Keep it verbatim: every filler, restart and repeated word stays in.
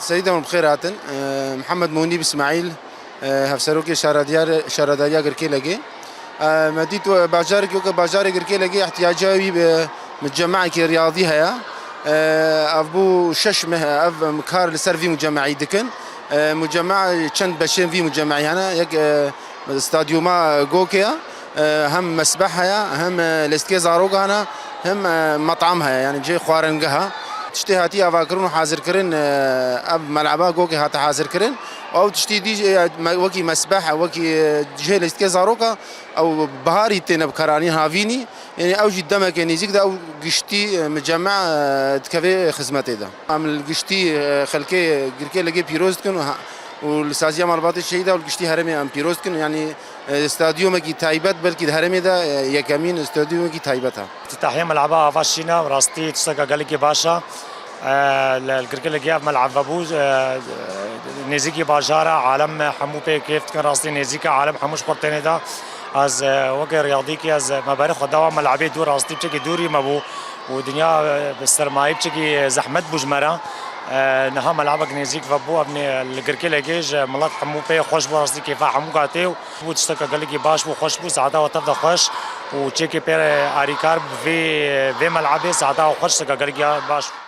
Seyîd em bi xêr hatin. Ee, Mihemed Munîb Îsmaîl, ee, hevserokê şarediyar-, şaredariya Girkêlegê. Ee, me dît we bajarek, weke bajarê Girkêlegê ihtiyaca wî bi mucemekê riyadî heye. Ee, ev bû şeş meh e, ev em kar li ser vî mucemeyî dikin. Ee, muceme çend beşên vî mucemeyî hene. Yek, ee, stadyuma Gokê ye. Ee, hem mesbeh heye, hem, ee, lêstikê zarokan e, hem, ee, metam heye, yani cihê xwaringeha. Tiştê hatiye avakirin û hazirkirin, ee, ev mel'eba Gokê hate hazirkirin. Ew tiştî dî, ee, me-, wekî mesbeh, wekî, ee, cihê lêstikê zaroka, ew biharî têne bikaranîn havînî. Yani ew jî demeke nêzîk de ew giştî, ee, miceme, ee, dikeve xizmetê de. Em li giştî, ee, xelkê Girkêlegê pîroz dikin û ha-, û li saziya malbatê şehîda û li giştî herêmê em pîroz dikin. Yani, e, stadyumekî taybet belkî di herêmê de, e, yekemîn stadyumekî taybet e. Îftîtahiya mel'eba ava şîn e, rastî tişteke gelekî baş e. E, li, li Girkêlegê ev mel'eb vebû, e, nêzîkî bajar e, alem hemû pê kêf dikin, rastî nêzîk e, alem hemû ji xwe tênê de. Ez, e, weke riyadîkî ez, e, me berê xwe dawa mel'ebê dû, rastî piçekî dûrî me bû û dinya, e, bi sermayî piçekî zehmet bû ji me re. E, niha mel'ebek nêzîk vebû, ev nê, li Girkêlegê ji milet hemû pê xweş bû, rastî kêfa hemû gatê û bû tişteke gelekî baş bû, xweş bû, saeta we tev de xweş û çêkê pê alîkar bû vê, vê mel'ebê saeta we xweş, tişteke gelekî baş bû.